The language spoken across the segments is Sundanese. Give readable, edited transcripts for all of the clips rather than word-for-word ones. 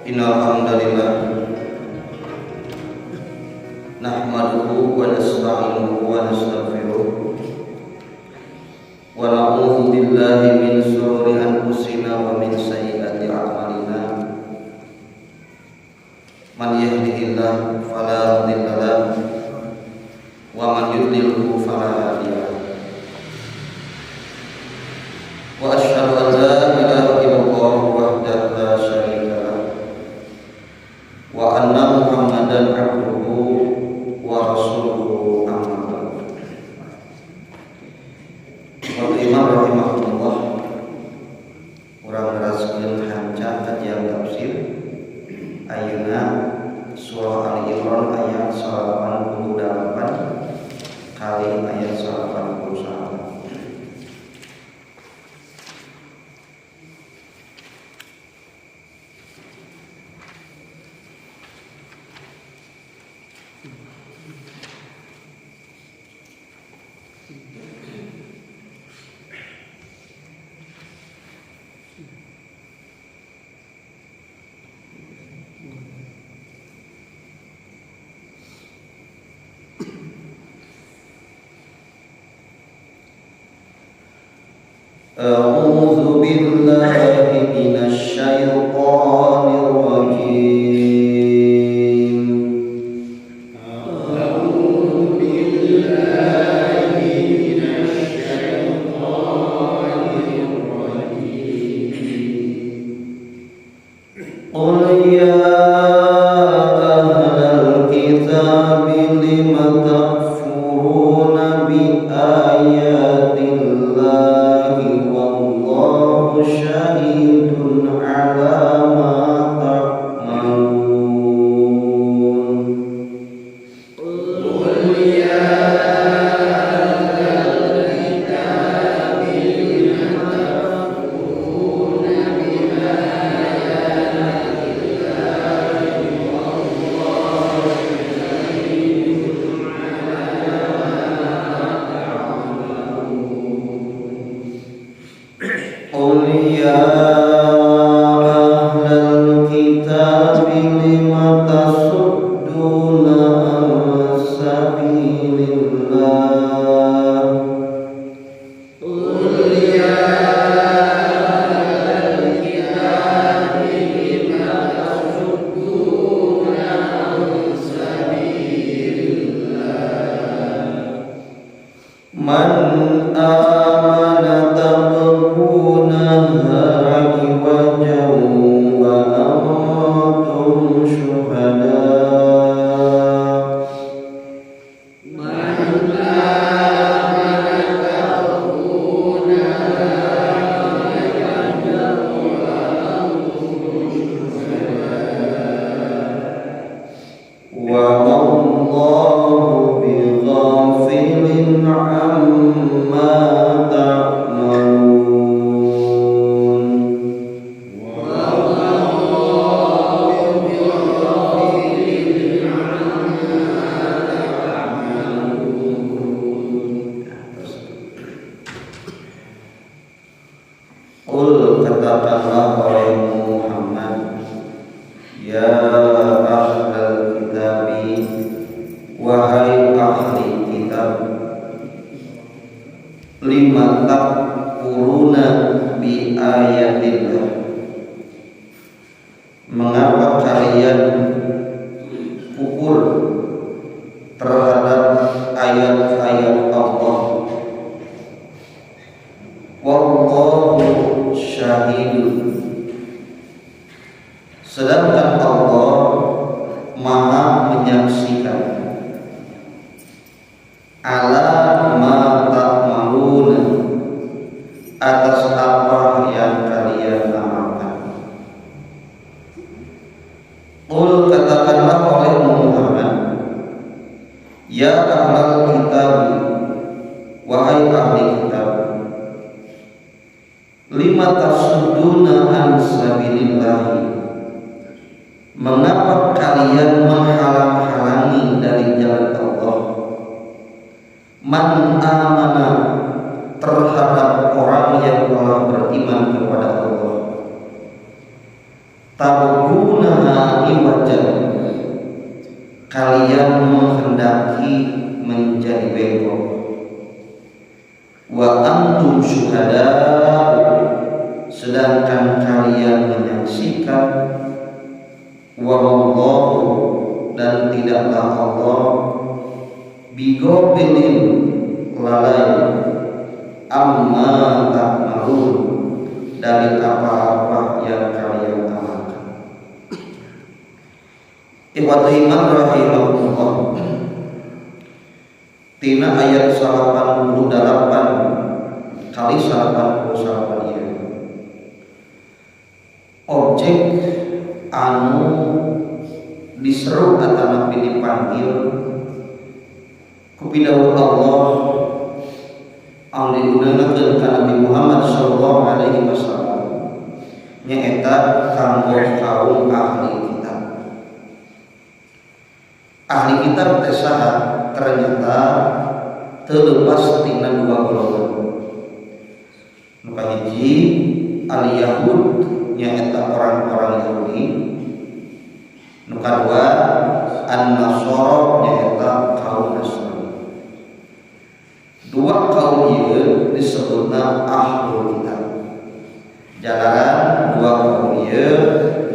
Innal hamdalillah nahmaduhu wa nasta'inuhu wa nastaghfiruh wa na'udzu billahi min shururi anfusina wa min sayyiati a'malina. Man yahdihillahu fala mudilla lahu wa man yudlilhu fala hadiya lahu. Wa asyhadu an la ilaha illallah wahdahu la syarika lahu wa anna Muhammadan abduhu wa rasuluhu, amma ba'd. Ikhwatul iman rahimakumullah. Urang neraskeun hanca kajian tafsir ayeuna, surah Ali Imran ayat 88 kali ayat 89. أعوذ بالله من الشيطان الرجيم. أعوذ بالله من الشيطان الرجيم. قل يا أهل الكتاب لم تكفرون بآيات الله والله شهيد على ما تعملون. قل يا أهل الكتاب لم تكفرون بآيات الله والله شهيد على ما تعملون. قل يا أهل الكتاب لم تصدون عن سبيل الله. قل يا أهل الكتاب لم تصدون عن سبيل الله. من آمن تبغونها عوجا وأنتم شهداء. من آمن تبغونها عوجا وأنتم شهداء. وما الله بغافل عما تعملون. وما الله بغافل عما تعملون. قل, katakanlah oleh Muhammad, يا أهل الكتاب, wahai ahli kitab, لم تكفرون بآيات الله, mengapa kalian kufur terhadap ayat-ayat Allah? والله شهيد, sedangkan Allah Maha menyaksikan, على ما تعملون, atas apa yang kalian amalkan. قل, katakanlah oleh Muhammad, يا أهل الكتاب, wahai ahli kitab, لم تصدون عن سبيل الله, mengapa kalian menghalang-halangi dari jalan Allah, من آمن, terhadap orang yang telah beriman kepada Allah, تبغونها Wa antum syuhada, sedangkan kalian menyaksikan. Wa mallahu, dan tidaklah Allah, bighafilin, lalai, amma ta'malun, dari apa-apa yang kalian amalkan. Ikhwata iman rahimakumullah. Tina ayat 88 kali 89 ieu, objek anu diseru atau dipanggil ku pidawuh Allah anu diundangakeun ka Nabi Muhammad sallallahu alaihi wasallam nyaeta kanggo kaum ahli kitab. Ahli kitab teh saha? Ternyata teu lepas tina dua golongan. Nu kahiji al Yahud, nyaeta orang-orang Yahudi. Nu kadua an-Nasara, nyaeta kaum Nasrani. Dua kaum ieu disebutna ahlul kitab. Jalaran dua kaum ieu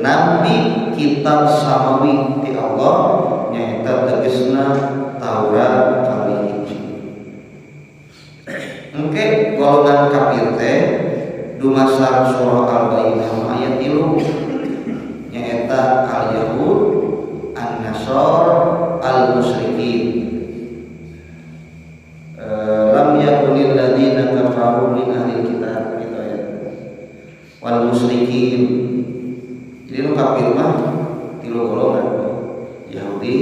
nampi kitab samawi ti Allah, nyaeta tegesna Taurat kali Injil. Engke golongan kafir teh dumasar surah Al-Bayyinah ayat 3, nyaeta al-Yahud, an-Nasar, al-Musyrikin. Lam yakunil ladzina kafaru min ahli kitab gitu ya. Wal musyrikin. Jadi nu kafir mah tilu golongan: Yahudi,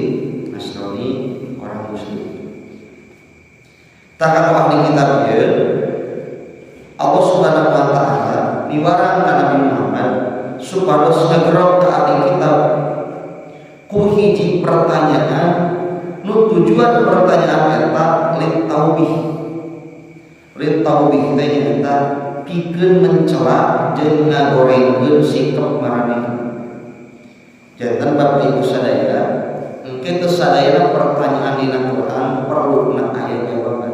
Nasrani, orang muslim. Tah, kalau ahli kitab ieu, Allah Subhanahu wa taala miwarang ka Nabi Muhammad supados ngegerok ke ahli kitab ku hiji pertanyaan nu tujuan pertanyaan eta litaubih. Litaubih teh nyaeta pikeun mencela jeung ngagorengkeun sikap maraneh. Janten Bapak Ibu sadaya, engke teu sadayana pertanyaan dina Quran perlu na aya jawaban.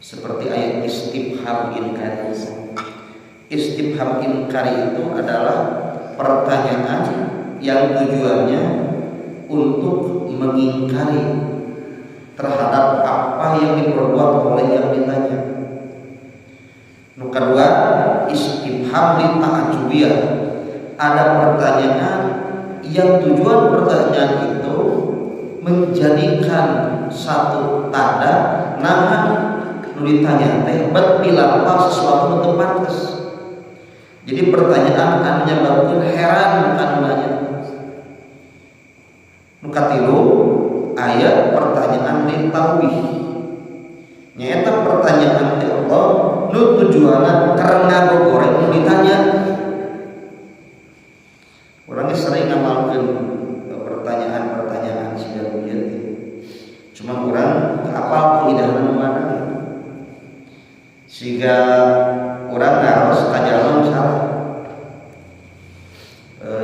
Seperti ayat istifham inkari. Istifham inkari itu adalah pertanyaan yang tujuannya untuk mengingkari terhadap apa yang diperbuat oleh yang ditanya. Nu kedua, istifham li ta'ajubiyah. Ada pertanyaan yang tujuan pertanyaan itu menjadikan satu tanda nah nu ditanya teh bet pilampah sesuatu nu teu pantes. Jadi pertanyaan anu nyebabkeun heran anu nanya. Nu katilu aya pertanyaan litaubih. Nyaeta pertanyaan ti Allah nu tujuanna keur ngagogoreng nu ditanya. Urangnya sering ngamalkeun pertanyaan-pertanyaan siga ieu teh. Cuma urang teu apal kaidahna nu mana gitu. Siga urang ngaros ka jalma salah.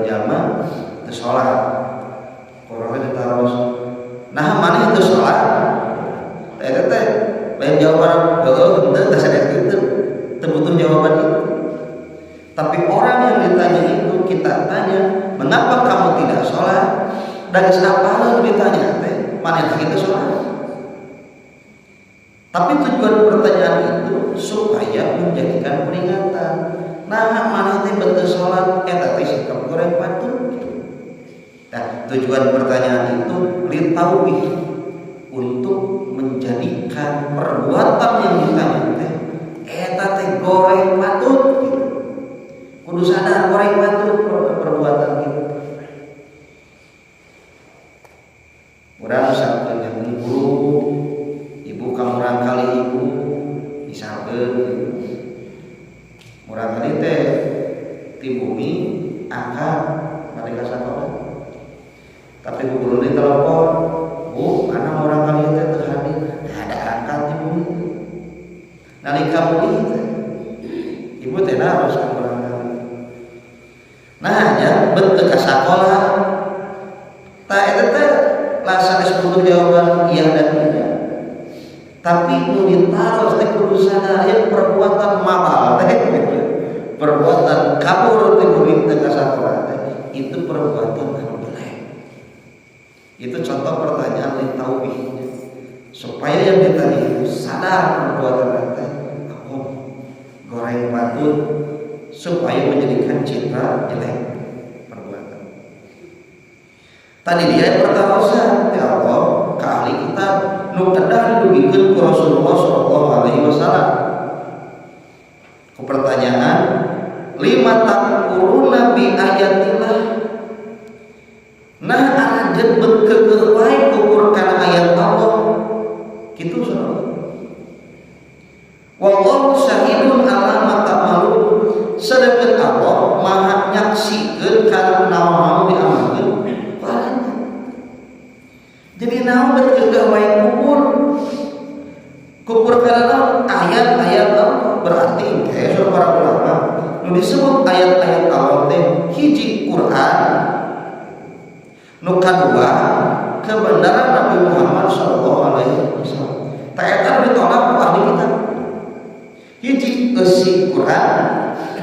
Jalma teu salat. Urang teh ditaros, "Nah, maneh teu salat?" Teh eta teh lain jawaban heueuh henteu, teh sanes kitu. Teu butuh jawaban itu. Tapi orang yang ditanya itu kita tanya, "Mengapa kamu tidak sholat?" Dan siapa lu ditanya teh, mana kita sholat? Tapi tujuan pertanyaan itu supaya menjadikan peringatan. Nah, mana teh betul sholat, eta teh sikap goreng patut. Nah, tujuan pertanyaan itu litaubih, untuk menjadikan perbuatan yang ditanya teh eta teh goreng patut gitu. Kudu sadar goreng patut perbuatan gitu. Urang misalkan yang guru, ibu kamu kali ibu misalkan murang kali teh ti bumi angkat pada ka sakola, tapi bu guru di telepon, "Bu, anak murang kali teh teu hadir." Ada angkat di bumi. Nalika bumi teh ibu teh harus ka murang kali, nah nya bet teu ka sakola. Tah, eta teh langsung butuh jawaban iya dan tidak. Tapi nu ditaros teh kudu sadar aya perbuatan mabal teh gitu. Perbuatan kabur teh kudu teh ka sakola teh itu perbuatan anu jelek. Itu contoh pertanyaan للتوبيخ, supaya yang ditanya itu sadar perbuatan teh aku goreng patut supaya menjadikan citra jelek perbuatan. Tadi dia pertarosan ya Allah ke ahli kitab nu kedah didugikeun ku Rasulullah sallallahu alaihi wasallam. Ku pertanyaan لم تكفرون بآيات الله. Nah, aranjeun bet keukeuh wae kufur kana ayat Allah. Kitu saudara. والله شهيد على ما تعملون. Sedangkan Allah Maha nyaksikeun kana naon-naon diamalkeun ku aranjeun. Jadi naon bet keukeuh wae kufur? Kufur kana naon? Ayat-ayat Allah. Berarti engke saudara para ulama nu disebut ayat-ayat Allah teh hiji Quran, nu kadua kebenaran Nabi Muhammad sallallahu alaihi wasallam. Tah, eta ditolak ku ahli kitab. Hiji eusi Quran,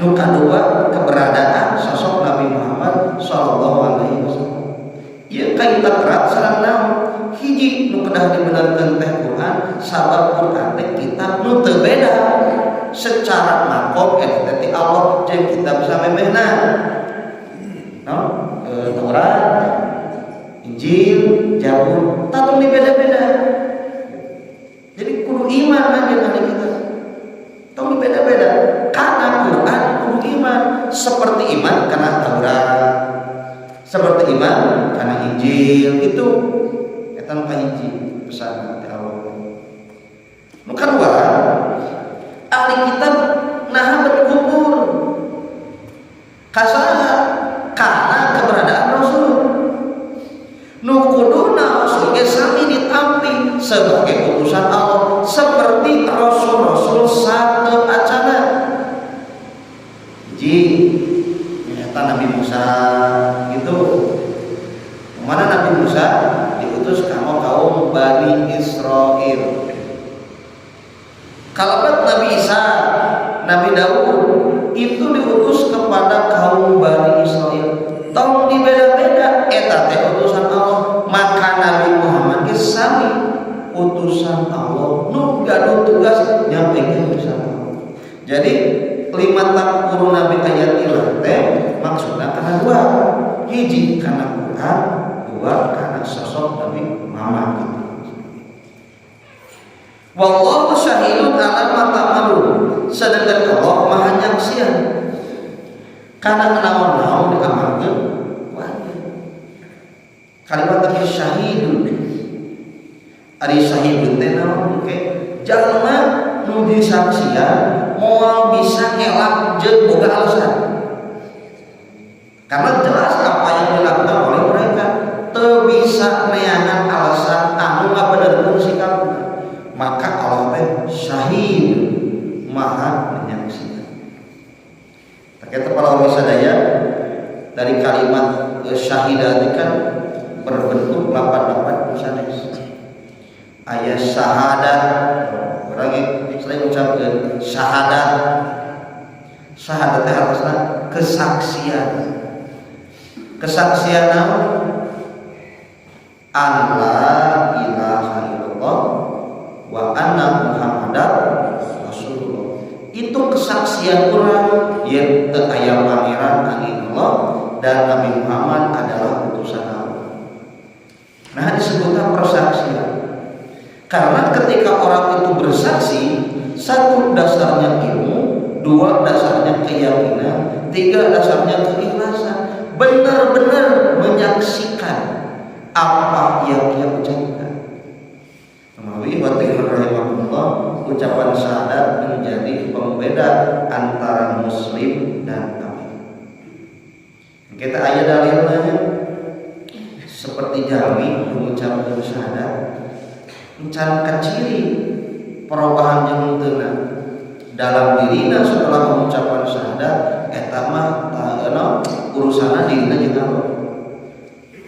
nu kadua keberadaan sosok Nabi Muhammad sallallahu alaihi wasallam. Ieu kaitan erat sareng naon? Hiji nu kedah dibenarkeun teh Quran, sabab Quran teh kitab nu teu beda secara makom eta teh Allah jeung kitab samemehna. Naon? Taurat, Injil, Zabur, tong dibeda-beda. Jadi kudu iman aja ahli kita. Tong dibeda-beda. Karena Quran kudu iman, seperti iman karena Taurat, seperti iman karena Injil itu eta nu kahiji pesan ti Allah. Nu kadua, ahli kitab nah bet kufur ka saha? Karena keberadaan Rasul. Nu kuduna Rasul ge sami ditampi sebagai utusan Allah seperti rasul-rasul sateuacana. Hiji nyata Nabi Musa itu, mana Nabi Musa diutus kanggo kaum Bani Israel. Kalau Nabi Isa, Nabi Daud itu diutus kepada kaum Bani Israel. Tong dibeda-beda, eta teh utusan Allah. Maka Nabi Muhammad ge sami utusan Allah nu gaduh tugas nyampaikan pesan Allah. Jadi لم تكفرون بآيات الله teh maksudna karena dua. Hiji karena Quran, dua karena sosok Nabi Muhammad gitu. والله شهيد على ما تعملون. Sedangkan Allah Maha nyaksian. Karena naon-naon diamalkeun ku anjeun. Kalimat tadi شهيد. Ari شهيد teh naon? Oke. Jalma nu disaksian moal bisa ngelak jeung boga alasan. Karena jelas apa yang dilakukan oleh mereka, teu bisa neangan alasan anu ngabenerkeun sikapna. Maka Allah teh syahid, maha menyaksikan. Terkait para sadaya, dari kalimat syahidah itu kan berbentuk 88 sanes. Ayat syahadat, orang sering ucapkan syahadat. Syahadat teh harusnya kesaksian. Kesaksian naon? أن لا إله إلا الله وأن محمدا رسول الله. Itu kesaksian orang yang teu aya pangeran angin Allah dan Nabi Muhammad adalah utusan Allah. Nah, disebutnya persaksian. Karena ketika orang itu bersaksi, satu dasarnya ilmu, dua dasarnya keyakinan, tiga dasarnya keikhlasan. Benar-benar menyaksikan apa yang ia ucapkan. Melalui rahimakumullah, ucapan syahadat menjadi pembeda antara muslim dan kafir. Kita ayat dalilnya seperti jalmi mengucapkan syahadat encan kaciri perubahan jeung henteu dalam dirina setelah mengucapkan syahadat, eta mah urusanna dirina jeung Allah.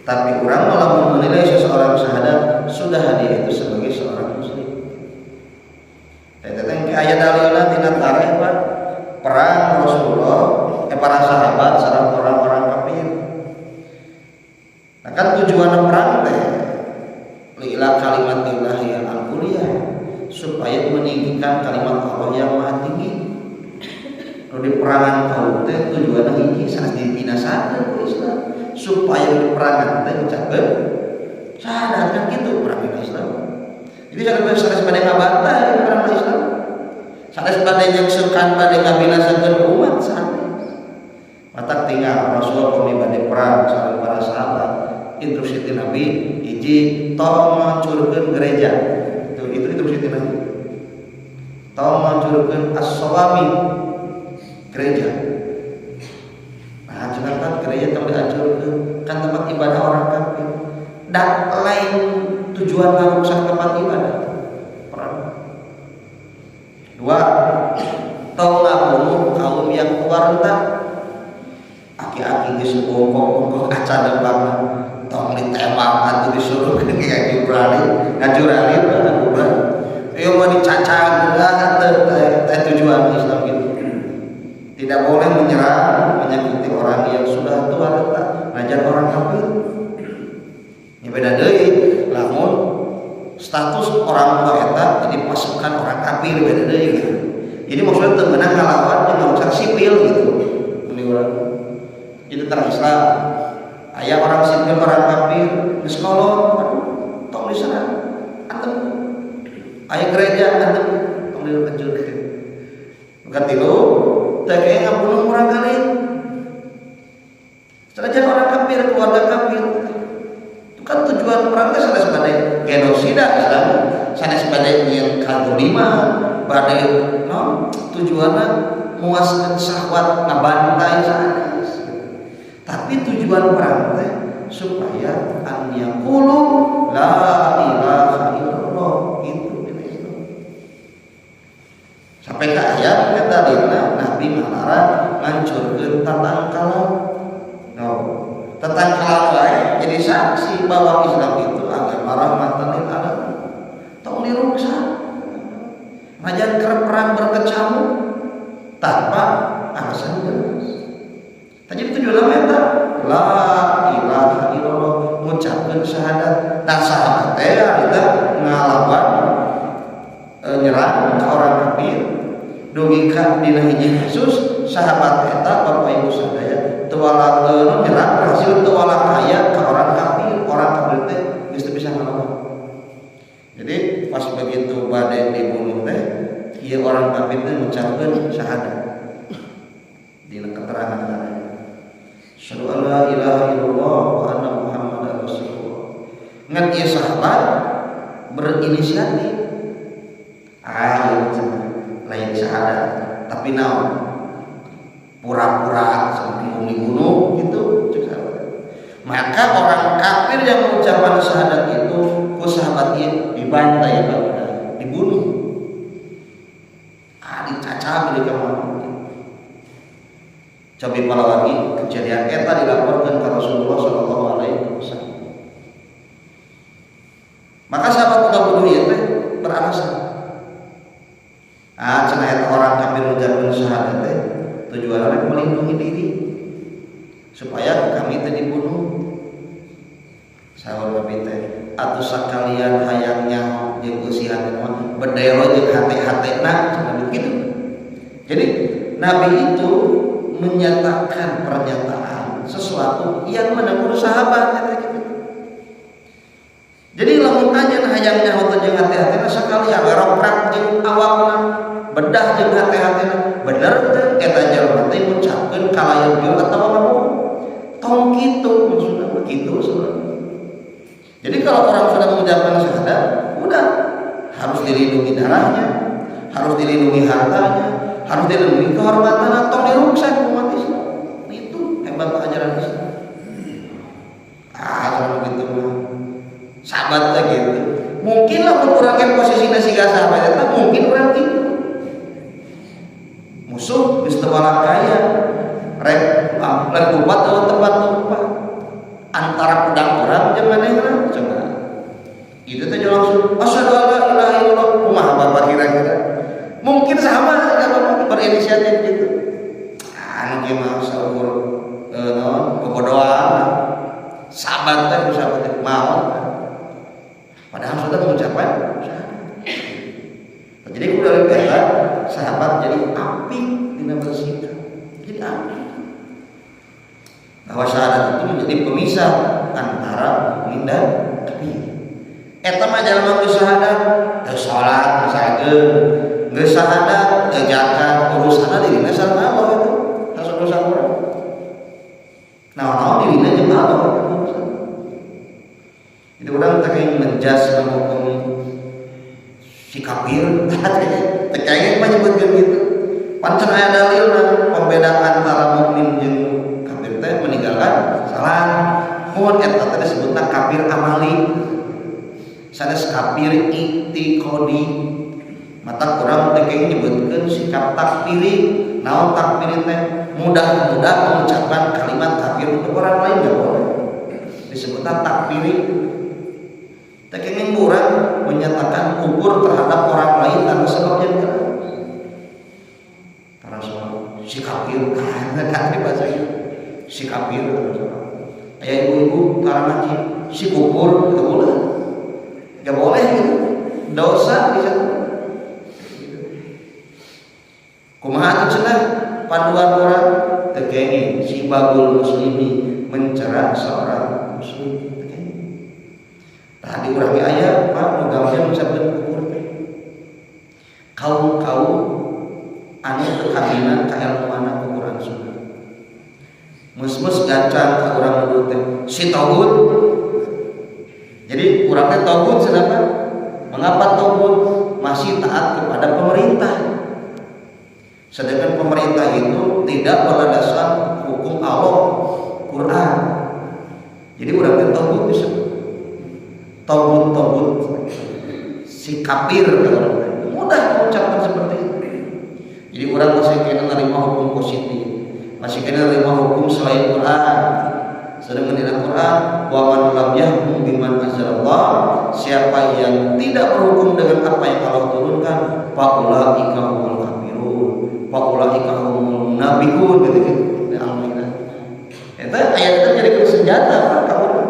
Tapi orang malah menilai seseorang syahadat, sudah dia itu sebagai seorang muslim. Eta teh aya dalilna tina tarikh, Pak. Perang Rasulullah, para sahabat sareng orang-orang kafir. Nah, kan tujuan perang teh li'i'la kalimatillahi al-ulya, supaya meninggikan kalimat Allah yang maha tinggi. Nu di perangan kaum teh tujuanna hiji, sanes dibinasakeun ku Islam, supaya di perangan teh ngucapkeun syahadat, kan gitu perang Islam. Jadi sanes sanes bade ngabantai perang Islam. Sanes bade nyeksekan, bade ngabinasakeun umat, sanes. Matak tinggal Rasul pami bade perang sareng para sahabat, instruksi ti Nabi hiji, tong ngancurkeun gereja. Itu instruksi ti Nabi. Tong ngancurkeun as-sawami, gereja. Nah, cenah kan gereja tong dihancurkeun, kan tempat ibadah orang kafir. Dan lain tujuan ngarusak tempat ibadah perang. Dua, tong ngabunuh kaum yang tua renta, aki-aki geus bongkok-bongkok acan dempangna tong ditembak atuh, disuruh ngajurali ngajurali ngajurali ieu mah dicacag lah, teh tujuan Islam gitu. Tidak boleh menyerang, menyakiti orang yang sudah tua renta, ngajar orang kafir. Ya beda deui lamun status orang tua eta jadi pasukan orang kafir, beda deui gitu. Jadi maksudnya teu meunang ngalawan jeung ngarusak sipil gitu. Mending urang itu tentara Islam, aya orang sipil orang kafir geus kolot, aduh, tong diserang, antep. Aya gereja, antep, tong dihancurkeun. Nu katilu, teu kayak ngabunuh orang kali senajan orang kafir, keluarga kafir. Itu kan tujuan perang teh sanes bade genosida Islam, sanes bade nyieun kadzaliman, bade no tujuanna muaskeun syahwat ngabantai, sanes. Tapi tujuan perang teh supaya an yaqulu la ilaha illallah, itu dina Islam. Sampai ke ayat kata dina Nabi ngalarang ngancurkeun tatangkalan. No, tatangkalan wae jadi saksi bahwa Islam itu agama rahmatan lil alamin. Tong diruksak. Najan keur perang berkecamuk tanpa alasan jelas. Jadi tujuan nama eta la ilaha illallah, ngucapkeun syahadat. Nah, sahabat teh kita ngalawan, nyerang ke orang kafir. Dugi ka dina hiji kasus sahabat eta, Bapak Ibu sadaya, teu nyerang berhasil, teu kaya ke orang kafir. Orang kafir teh geus teu bisa ngalawan. Jadi pas begitu bade dibunuh teh, ieu orang kafir teh ngucapkeun syahadat. Dina keterangan ada, asyhadu an la ilaha illallah wa anna muhammadar rasulullah. Ngan ieu sahabat berinisiatif, ah ieu lain syahadat tapi naon, pura-pura sebelum dibunuh gitu cek sahabat. Maka orang kafir yang mengucapkan syahadat itu ku sahabat ieu dibantai, Bapak, dibunuh, ah dicacah di kamar. Cobi lagi kejadian eta dilaporkan ke Rasulullah Shallallahu Alaihi Wasallam. Maka sahabat udah bunuh ieu teh beralasan. Ah, cenah eta orang kafir mengucapkan syahadat teh tujuannya melindungi diri supaya kami teh dibunuh. Saur Nabi teh, atuh sakalian hayang nyaho jeung eusi hate mah bedelo jeung hate-hatena, cenah begitu. Jadi Nabi itu menyatakan pernyataan sesuatu yang menegur sahabat gitu. Jadi lamun anjeun hayang nyaho teh jeung hate-hatena, sakalian we roprak jeung awakna, bedah jeung hate-hatena, bener teh eta jelema teh ngucapkeun kalayan jujur atawa ngabohong. Tong kitu maksudna, begitu sebenarnya. Jadi kalau orang sudah mengucapkan syahadat, udah harus dilindungi darahnya, harus dilindungi hartanya, harus dilindungi kehormatan, atau diruksak umat Islam. Itu hebat ajaran Islam. Ah, kalau begitu mah sahabat teh gitu. Mungkin lah urang posisi siga sahabat eta, mungkin urang gitu. Musuh geus teu kaya, rek rek lupa atau tempat lupa antara pedang urang jeung manehna, coba. Itu teh langsung asyhadu alla ilaha illallah, kumaha Bapak kira-kira? berinisiatif gitu. Anu kieu mah saukur naon bobodoan. Sahabat teh, sahabat teh mau. Padahal sudah mengucapkan syahadat. Jadi ku dari eta sahabat jadi apik dina bersikap. Jadi apik. Bahwa syahadat itu menjadi pemisah antara mukmin dan kafir. Eta mah jalma geus syahadat, teu salat misalkeun, geus syahadat, teu zakat, urusanna dirina sareng Allah itu. Harus urusan urang. Naon-naon dirina jeung Allah urusan. Jadi urang teh menjas menghukum si kafir, teh kenging menyebutkeun gitu. Pancen aya dalilna pembeda antara mukmin jeung kafir teh meninggalkan salat. Mun eta teh disebutna kafir amali. Sanes kafir i'tiqadi. Mata urang teh kenging nyebutkeun sikap takfiri. Naon takfiri teh? Mudah-mudah mengucapkan kalimat kafir untuk orang lain enggak boleh. Disebutna takfiri. Teh kenging urang menyatakan kufur terhadap orang lain tanpa sebab yang jelas. Karena soal si kafir, kan bahasa itu si kafir aya ibu-ibu karena ngaji si kufur, itu boleh, nggak boleh gitu, dosa di situ. Kumaha atuh cenah panduan urang? Teu kenging sibabul muslimi, mencela seorang muslim teu kenging. Tadi urang ge aya, Pak, nu gampang ngucapkeun kufur teh kaum-kaum anu teu kabina kailmuanna ku Quran Sunnah. Mus-mus gancang ka urang nuduh teh si togut. Jadi urang teh togut cenah. Mengapa togut? Masih taat kepada pemerintah. Sedangkan pemerintah itu tidak berlandasan hukum Allah, Quran. Jadi urang teh togut bisa. Togut-togut si kafir kata orang teh. Mudah mengucapkan seperti itu. Jadi urang masih kena nerima hukum positif, masih kena nerima hukum selain Quran. Sedangkan di dalam Quran, wa man lam yahkum bima anzalallah, siapa yang tidak berhukum dengan apa yang Allah turunkan, faulaika humul kafirun, faulaika humul munafiqun gitu gitu. Di Al-Maidah. Eta ayat itu jadi senjata Pak ka urang.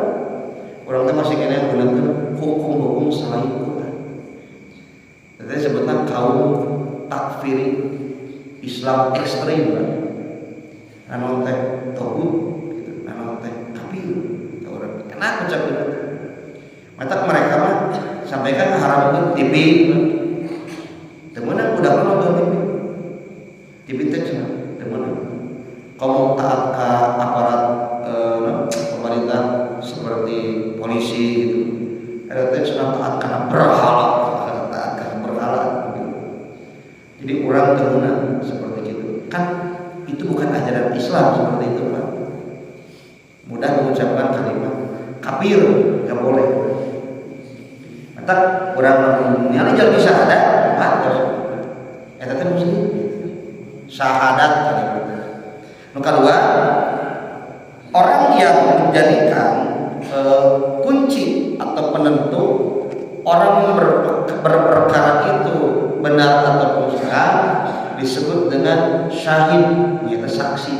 Urang teh masih kena gunakan hukum-hukum selain Quran. Itu sebutnya kaum takfiri, Islam ekstrim kan. Anu teh togut gitu, anu teh kafir. Urang enak ucapkeun itu. Mata mereka mah sampai kan haramkeun TV. Teu meunang budak nonton TV. TV teh cenah teu meunang. Kamu taat ke aparat pemerintah seperti polisi gitu. Eta teh cenah taat karena berhala, taat karena berhala gitu. Jadi urang teu meunang seperti itu. Kan itu bukan ajaran Islam seperti itu, Pak. Mudah mengucapkan kalimat kafir nggak boleh. Mata urang ningali jalmi syahadat, bagus. Eta teh muslim. Syahadat kalimat. Nu kadua, orang yang menjadikan kunci atau penentu orang berperkara itu benar ataupun salah disebut dengan syahid, yaitu saksi.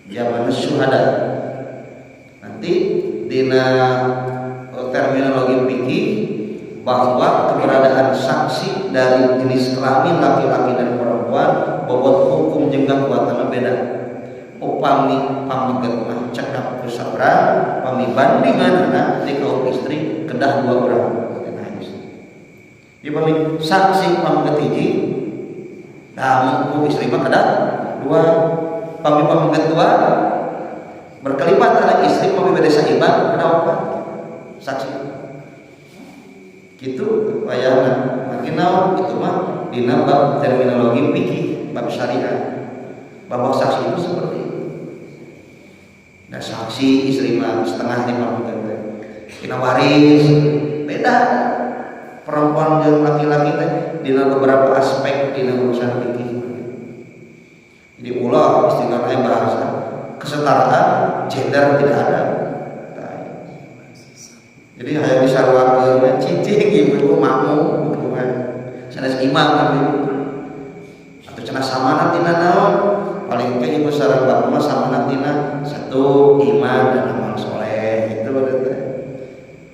Zaman syuhada. Nanti dina terminologi fikih bahwa keberadaan saksi dari jenis kelamin laki-laki dan perempuan bobot hukum jeung kekuatan beda. Upami pameget mah cekap ku saurang, pami bandinganna di kaum istri kedah dua orang. Dina hadis. Jadi pami saksi pameget hiji, nah ku istri mah kedah dua. Pami pameget dua berkelipat anak istri, pami beda saimbang kedah opat saksi. Gitu wayahna. Makin naon itu mah dina bab terminologi fikih, bab syariat. Bab saksi itu seperti itu. Nah, saksi istri mah setengah lima teh. Dina waris beda perempuan dan laki-laki teh dina beberapa aspek dina urusan fikih. Jadi ulah istilahnya bahasa kesetaraan gender tidak ada. Jadi hayang disaruakeun cicing ibu makmum bukan sanes imam tapi. Atau cenah samana tina naon? Paling ke ibu sareng bapak mah samana tina satu iman dan amal soleh itu teh.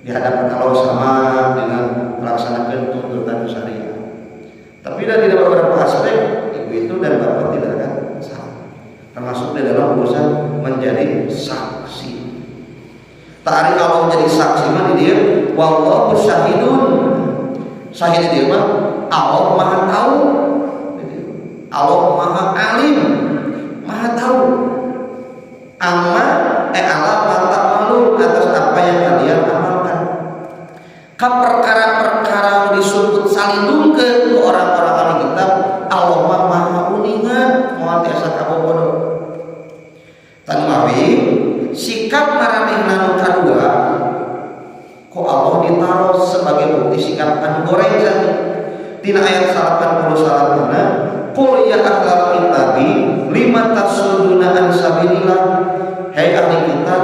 Di hadapan Allah sama dengan melaksanakan tuntutan syariat. Tapi dari beberapa aspek ibu itu dan bapak tidak akan sama. Termasuk di dalam urusan menjadi saksi. Tah, kalau menjadi saksi mah di dia wallahu syahidun. Syahid dia mah Allah Maha tahu. Allah Maha alim, Maha tahu. Amma ala ma ta'malun, atas apa yang kalian amalkan. Ka perkara-perkara disebut salindungkeun ke orang-orang ahli kitab, Allah mah Maha uninga, moal tiasa kabobodo. Tanmawi sikap maranehna nu kadua kok Allah ditaruh sebagai bukti sikap anu goreng sami. Tina ayat 89 mana, qul ya ahlal kitabi lima tasudduna an sabilillah, hai ahli kitab,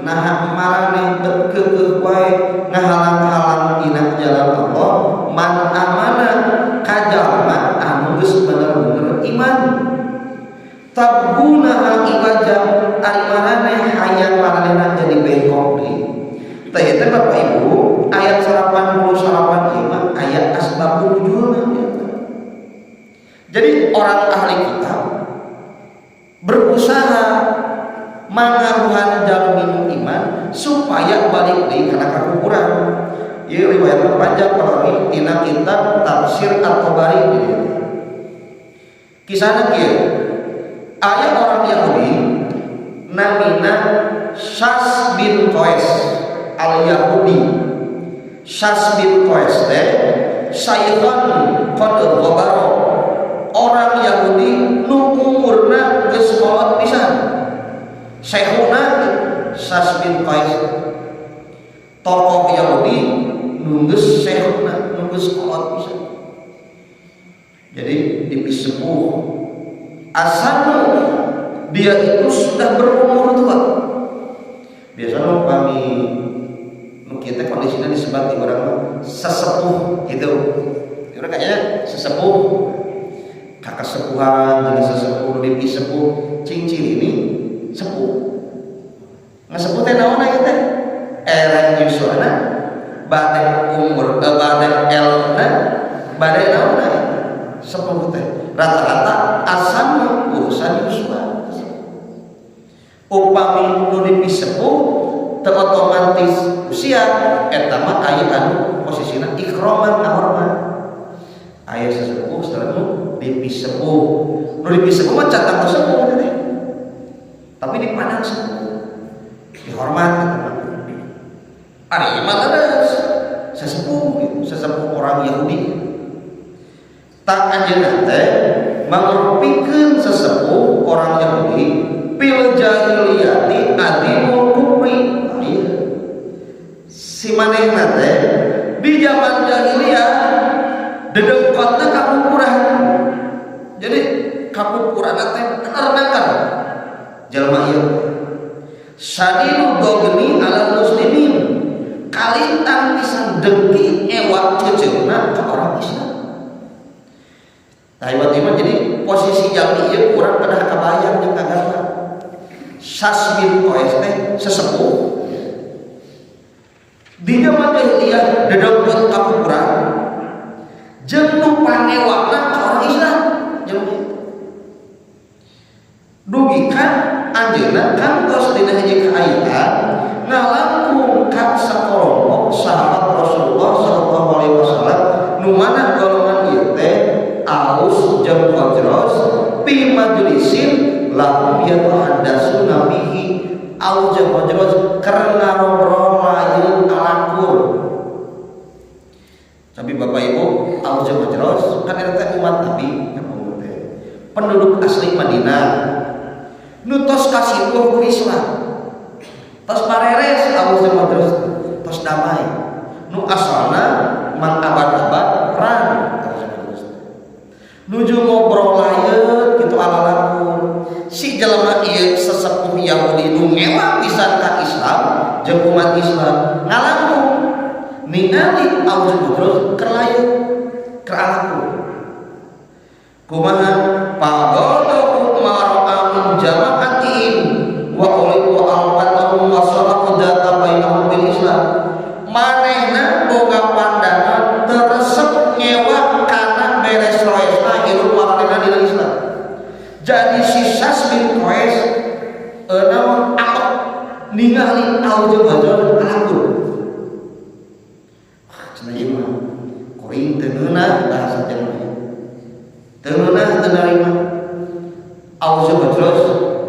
naha maraneh bet keukeuh wae ngahalang-halang dina jalan Allah man amana ka jalma anu geus bener-bener iman, tabghuna iwaja, ari maraneh hayang maranehna jadi bengkok deui. Tah, ieu teh Bapak Ibu, ayat 89 ieu mah ayat asbabun nuzulna. Jadi orang ahli kitab berusaha mangaruhan jalmi nu iman supaya balik deui kana kakufuran. Ieu riwayat panjang kalau tina kitab tafsir At-Tabari di dieu. Kisahna kieu. Aya orang Yahudi namina Syas bin Qais al-Yahudi. Syas bin Qais teh syaikhan qad ghabara, orang Yahudi nu umurna geus kolot pisan. Syekhuna Syas bin Qais tokoh Yahudi nu geus syekhuna, nu geus kolot pisan. Jadi dipisepuh asanu dia itu sudah berumur tua. Biasanya pami nu kieu teh kondisinya disebat di urang mah sesepuh gitu. Urang kayaknya sesepuh, kakesepuhan jadi sesepuh, nu dipisepuh cing ini sepuh. Ngasepuh teh naon ieu teh? Eleh yuswana, bade umur, bade elna, bade naon sepuh teh. Rata-rata asal urusan yuswa. Upami nu dipisepuh teu otomatis usia, eta mah aya anu posisina ikroman, ngahormat. Aya sesepuh setelah nu dipisepuh. Nu dipisepuh mah can tangtu sepuh teh, tapi dipandang sepuh, dihormat eta mah. Ari mah terus sesepuh gitu, sesepuh orang Yahudi. Tah, anjeunna teh mangrupikeun sesepuh orang Yahudi fil jahiliyati adimul kufri. Iya. Si manehna teh di zaman jahiliyah dedengkotna kakufuran. Jadi kakufuran teh bener nangkar jalma ieu. Syadidud dhaghni ala muslimin, kalintang pisan dengki ewa ceuceuna ka orang Islam. Nah, ieu jadi posisi jalmi ieu kurang kedah kabayang jeung kagama. Syas bin Qais teh sesepuh di zaman jahiliyah, dedengkot kakufuran jeung nu pangewana ka orang Islam jelema itu. Dugikan anjeunna kantos dina hiji kaayaan ngalangkung ka sakalompok sahabat Rasulullah sallallahu alaihi wasallam, nu mana golongan ieu teh Aus jeung Khazraj, fi majlisin lahum yatahaddatsuna fihi. Aus jeung Khazraj keur ngarobrol lain alakur. Tapi Bapak Ibu, Aus jeung Khazraj kan eta teh umat Nabi teh, penduduk asli Madinah nu tos kasibuh ku Islam, tos pareres. Aus jeung Khazraj tos damai, nu asalna mang abad-abad perang. Nuju ngobrol lain gitu ala laku si jelema ieu sesepuh Yahudi nu ngewa pisan ka Islam jeung umat Islam ngalangkung ningali Aus jeung Khazraj keur lain keur alaku kumaha. Jadi si Sas bin Qais naon atok ningali Aus jeung Khazraj alakun. Wah, cenah ieu mah kuring teu ngeunah, bahasa jelema. Teu ngeunah, teu narima. Aus jeung Khazraj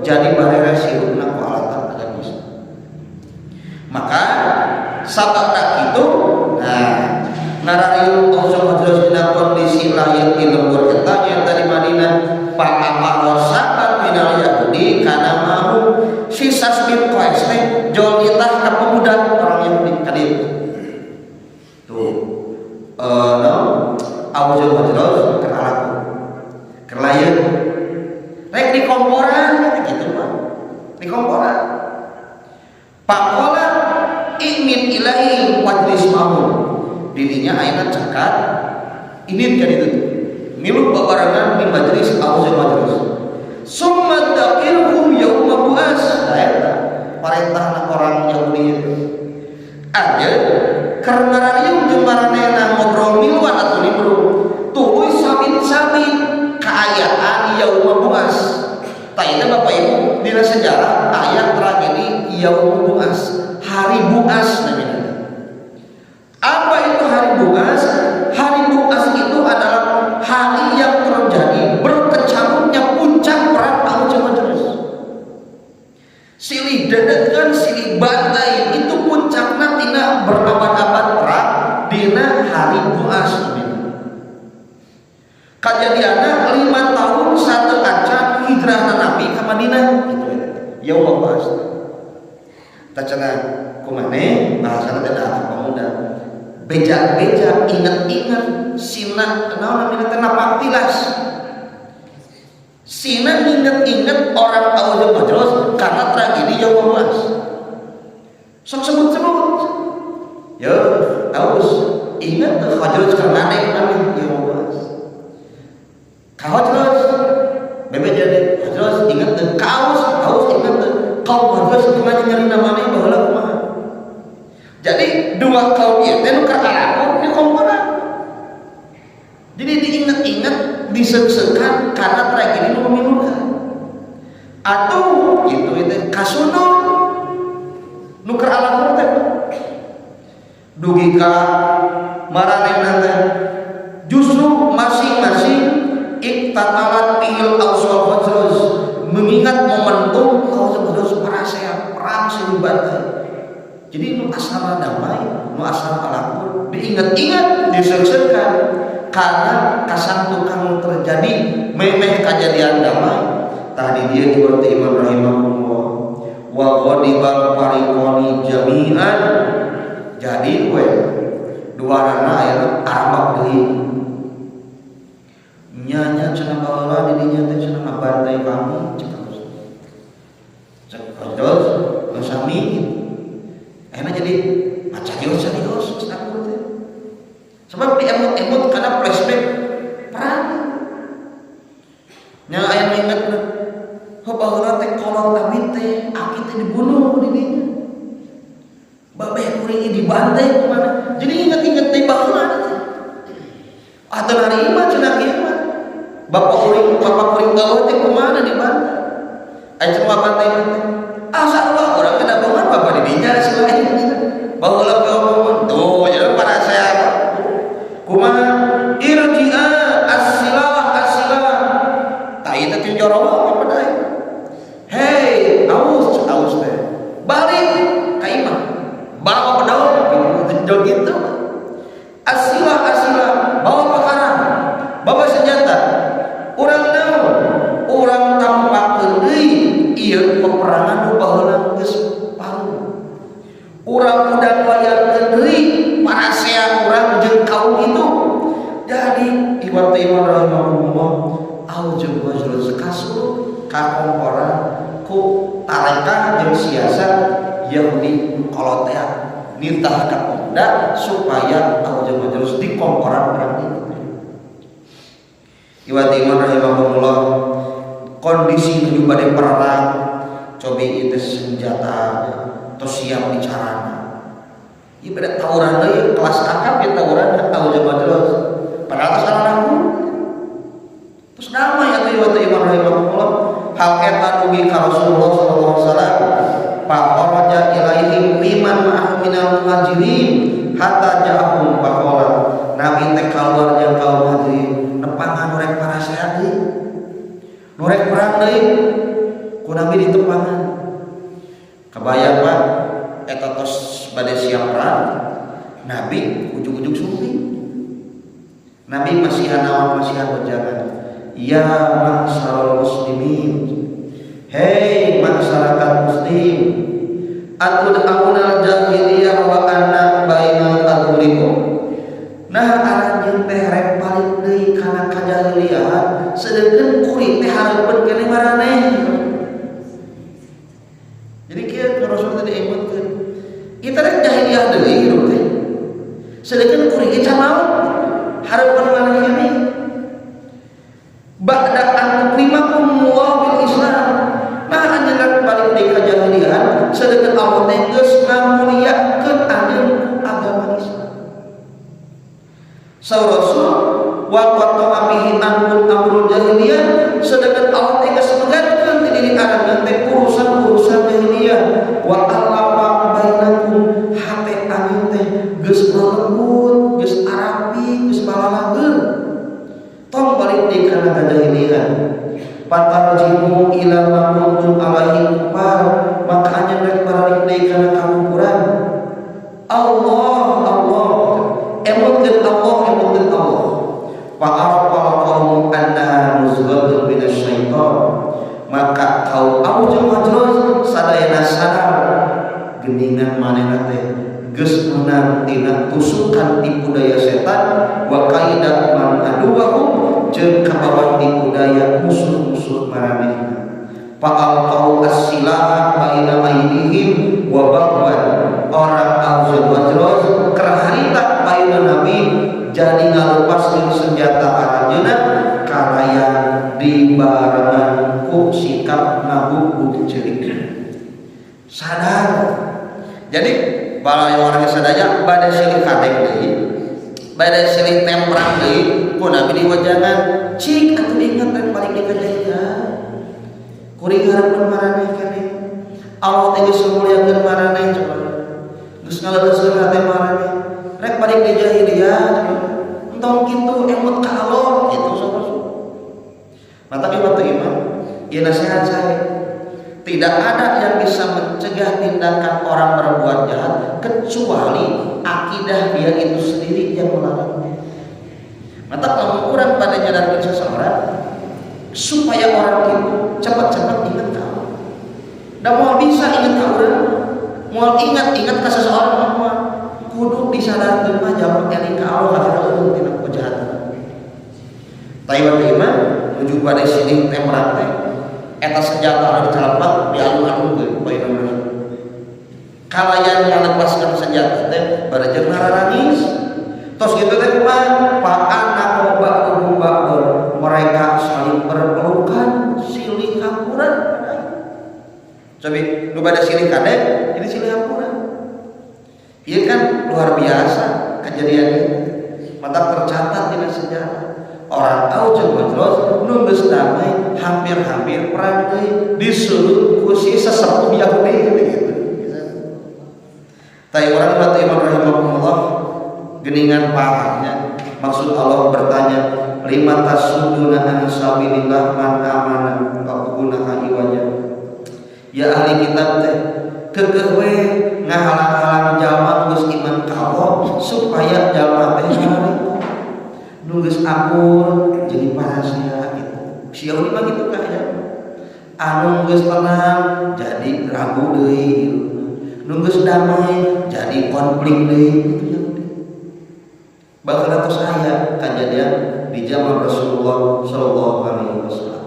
jadi bareres hirupna ku alatan agamis. Maka sababna kitu, nah, narariung Aus jeung Khazraj dina kondisi lain di lembur eta, nyaeta di Madinah, fa amara sab'an minal Yahudi kana mau si Sas bin Qais teh jol nitah ka pemuda orang Yahudi ka dieu. Tuh, no, Aus jeung Khazraj keur alaku. Keur lain rek di komporan gitu mah. Di komporan. Faqala imid ilaihim wajlis ma'hum. Dirinya ayeuna cakat ini ka ditu. Milu babarengan di majelis Aus jeung Khazraj. Summa daqilhum yauma bu'as. Nah, eta parentahna orang Yahudi itu. Anjeun keur ngarariung jeung maranehna ngobrol miluan atuh nimbrung. Tuluy sabit-sabit kaayaan yauma bu'as. Tah, itu Bapak Ibu, dina sejarah aya tragedi yauma bu'as, hari bu'as namanya. Apa itu hari bu'as? Hari bu'as itu adalah hari yang terjadi berkecamuknya puncak perang Aus jeung Khazraj. Silih dedegan, silih bantai itu puncakna tina berabad-abad perang dina hari bu'as namanya. Kejadiannya 5 tahun satu acan hijrah Nabi ke Madinah gitu ya. Yaum bu'as. Tah, cenah kumane bahasana teh da pemuda. Beja-beja inget-inget sina naon namanya teh napak tilas. Sina inget-inget orang Aus jeung Khazraj karena tragedi Yaum Bu'as. Sok sebut-sebut. Ya, Aus, inget tuh Khazraj keur ngadek maneh Yaum Bu'as. Ka Khazraj, bebe jadi Khazraj inget tuh, ka Aus, Aus inget tuh. Kaum Khazraj kumaha nyarina maneh baheula kumaha. Jadi dua kaum ieu teh nu keur alakun di komporan. Jadi diinget-inget, diseuk-seukan karena tragedi nu memilukan. Atau gitu itu kasunun nu keur alakun teh dugi ka maranehna teh justru masing-masing iqtatalat bihil Aus wal Khazraj, mengingat momentum Aus wal Khazraj parasea perang silih bantai. Jadi nu asalna damai, nu asal alakun diingat-ingat, diseuk-seukan karena kasantukan terjadi memeh kejadian damai. Tadi dia iwati iman rahimahullah wa ghadibal fariqani jami'an. Jadi we dua rana ayeuna arambak deui nya cenah, baheula di dinya teh cenah ngabantai kami, cek cek terus nu sami gitu. Akhirnya jadi pacarios serius aku teh. Sebab diemut-emut karena flashback perang. Nya aya nu inget, heuh, baheula teh kolot abi teh, aki teh dibunuh di dinya. Babeh kuring dibantai kumaha. Jadi inget-inget teh baheula teh. Atau hari mah cenah kieu mah. Bapak kuring eueuh teh kumaha dibantai. Aya cuma bantai teh. Asa Allah urang kedabangan bapak di dinya sih gitu. Baheula ge omongan tuh jadi pada saya kumaha irji'a as-silah as-silah. Tah, ieu teh jorowo kepada aing. Hei, Aus, Aus teh. Balik ka imah. Bawa pedang gitu, gitu. As-silah as-silah, bawa pakarang, bawa senjata. Urang naon? Urang tampakeun deui ieu peperangan nu baheula geus palu. Urang udah wayangkeun deui parasea urang jeung kaum itu. Jadi iwat iman rahimahullah, Aus jeung Khazraj kasur kakomporan ku tarekah jeung siasat Yahudi nu kolot teh nitah ka pemuda supaya Aus jeung Khazraj dikomporan perang itu. Iwat iman rahimahullah, kondisi menuju pada perang cobi itu senjata terus siap bicarana. Ieu beda tawuran deui, kelas kakap ya tawuran Aus jeung Khazraj. Padahal salah aku. Terus damai atuh ieu teh, iman rahimakumullah. Hal eta dugi ka Rasulullah sallallahu alaihi wasallam. Fa kharaja ilaihim liman ma'ahu minal muhajirin hatta ja'ahum faqala. Nabi teh kaluar jeung kaum muhajirin, nepangan nu rek parasean deui. Nu rek perang deui. Ku Nabi ditepangan. Kabayang, Pak, eta tos bade siap perang. Nabi ujug-ujug sumping. Nabi masihan naon, masihan wejangan. Ya ma'syaral muslimin. Hei masyarakat muslim. Atud'aunal jahiliyah wa ana baina adhurikum. Nah, aranjeun teh rek balik deui kana kajahiliahan, sedengkeun kuring teh hareupeun keneh maraneh. Jadi kieu Rasul teh diemutkeun. Ieu teh rek jahiliyah deui hirup teh. Sedengkeun kuring ge can maot. Hareupeun maneh keneh. Ba'da an yukrimakumullah bil Islam. Nah, anjeun rek balik deui ka jahiliahan, sedengkeun Allah teh geus ngamuliakeun anjeun ku agama Islam. Saur Rasul wa qata'a bihi ankum amrul jahiliyah, sedangkan Allah teh geus megatkeun ti diri aranjeun teh urusan-urusan jahiliyah, wa allafa bainakum, hate anjeun teh geus lelembut, geus arapi, geus balalageur. Tong balik deui kana kajahilian. Fatarji'u ila ma kuntum alaihi kufar, maka anjeun rek baralik deui kana kakufuran. Allah Allah, emutkeun Allah, emutkeun Allah. Fa arafa qaumu annaha nuzghatun minasyaitan, maka kaum Aus jeung Khazraj sadayana sadar geningan manehna teh geus meunang tina tusukan tipu daya setan, wa kaida man aduwahum, jeung kabawa tipu daya musuh-musuh maranehna. Fa alqau as-silaha baina aydihim wa bagwan. Orang Aus jeung Khazraj keur harita payuna Nabi jadi ngalupaskeun senjata aranjeunna kalayan dibarengan ku sikap ngaguguk ceurik sadar. Jadi balai warga sadaya bade silih kadek deui, bade silih temprang deui, ku Nabi diwajangan, cik atuh ingat dan balik di kajahilian, kuring hareupeun maraneh keneh, Allah teh geus muliakeun maraneh, coba geus ngaleuskeun hate maraneh, rek balik di jahiliyah, entong kitu, emut ka Allah gitu sama. Nah, tapi waktu iman ya, nasihat saya, tidak ada yang bisa mencegah tindakan orang berbuat jahat kecuali akidah dia itu sendiri yang melarangnya. Maka kalau kurang pada nyadarkan seseorang supaya orang itu cepat-cepat ingat ke Allah. Dan mau bisa ingat ke orang, mau ingat-ingat ke seseorang, mau kudu disadarkeun mah jawab eling ka Allah akhirnya eueuh tina kejahatan. Taiwan iman menuju pada sini temperan teh eta senjata anu dicalepet dialung-alungkeun bae kalayan ngalepaskeun senjata teh bade jeung nararangis. Tos kitu teh kumaha, fa anaqo ba'duhum ba'dun, mereka saling berpelukan, silih hampura. Cobi nu bade silih kadek ini silih hampura. Ieu kan luar biasa kejadian itu, mata tercatat di sejarah. Orang Aus jeung Khazraj nu geus damai hampir-hampir perang deui disuruh ku si sesepuh Yahudi gitu. Tapi orang batu iman rahimakumullah, geningan pahamnya maksud Allah bertanya lima tasudduna an sabilillah man amana wa tabghunaha iwaja. Ya ahli kitab teh keukeuh we ngahalang-halang jalma geus iman ka Allah supaya jalma teh harita nu geus akur jadi parasia gitu. Si Yahudi mah gitu kaya anu geus tenang jadi ragu deui, nu geus damai jadi konflik deui gitu Yahudi. Bahkan tos aya kejadian di zaman Rasulullah sallallahu alaihi wasallam.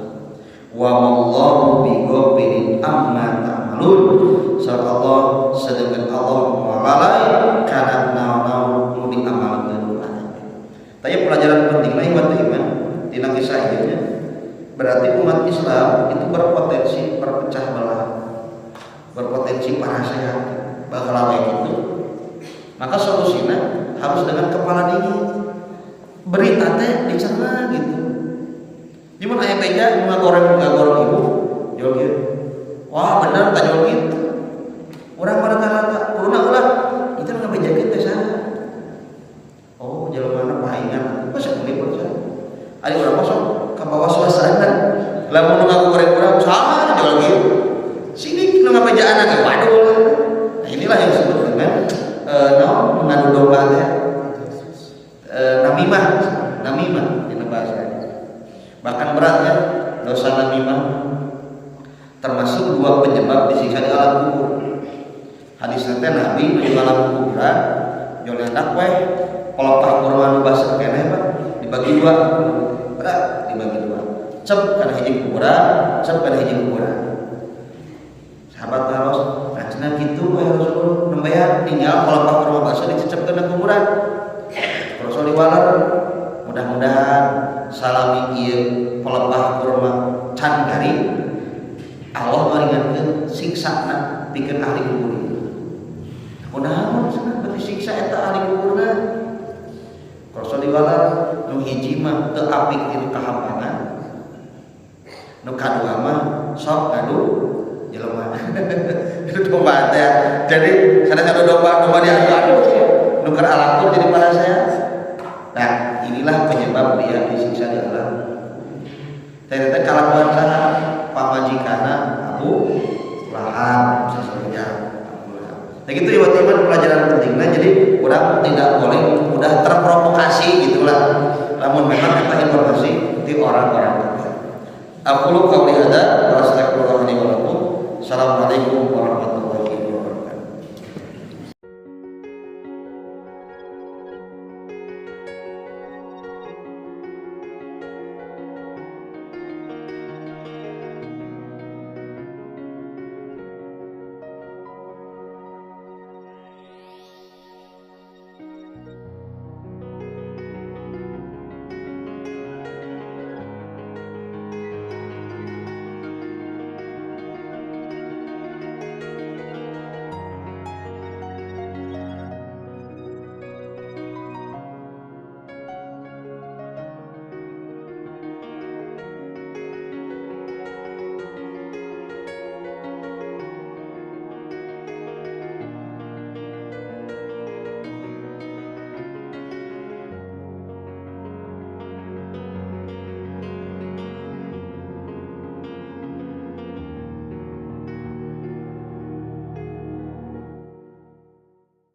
Wa mallahu bighafilin amma ta'malun. Allah sedangkan Allah lalai kana naon-naon nu diamalkeun ku. Tapi pelajaran penting lain buat iman tina kisah ieu, berarti umat Islam itu berpotensi berpecah belah, berpotensi parasehat bakal gitu. Maka solusinya harus dengan kepala dingin, berita teh dicerna gitu. Di beja nu ngagoreng ngagoreng ibu jual kieu. Wah, bener tak jual gitu. Urang mah rata-rata kuruna ulah itu nu ngabejakeun teh saha? Oh, jelema pahingan. Masa meuli percaya. Ari urang mah sok kabawa suasana. Lamun nu ngagoreng urang saha jual kieu. Sini nu ngabejaan ge waduh. Nah, inilah yang disebut dengan naon, mengadu domba teh. Namimah, namimah dina bahasa. Bahkan beratnya dosa namimah termasuk dua penyebab disiksa di alam kubur. Hadis teh Nabi di alam kuburan jol nyandak weh pelepah kurma nu baseuh keneh, Pak, dibagi dua. Berat dibagi dua. Cep kana hiji kuburan, cep kana hiji kuburan. Sahabat naros, nah cenah kitu we Rasulullah nembean ninggal pelepah kurma baseuh dicecep kana kuburan. Rasul diwaler, mudah-mudahan salami ieu pelepah kurma can garing, Allah ngaringankeun siksana pikeun ahli kubur ieu. Kunaon cenah berarti siksa eta ahli kuburna? Rasul diwaler, nu hiji mah teu apik tina kahampangan. Nu kadua mah sok ngadu jelema. Itu domba teh. Jadi sanes adu domba, domba diadu-adu. Nu keur alakur jadi parasea. Nah, inilah penyebab dia disiksa di alam. Ternyata kalakuan saha? Pamajikanna Abu Lahab sesungguhnya Abu Lahab. Nah, gitu ya teman, pelajaran pentingnya. Jadi orang tidak boleh mudah terprovokasi gitulah. Namun memang kita informasi di orang-orang terdekat. أقول قولي هذا وأستغفر الله لي ولكم. Assalamualaikum warahmatullahi.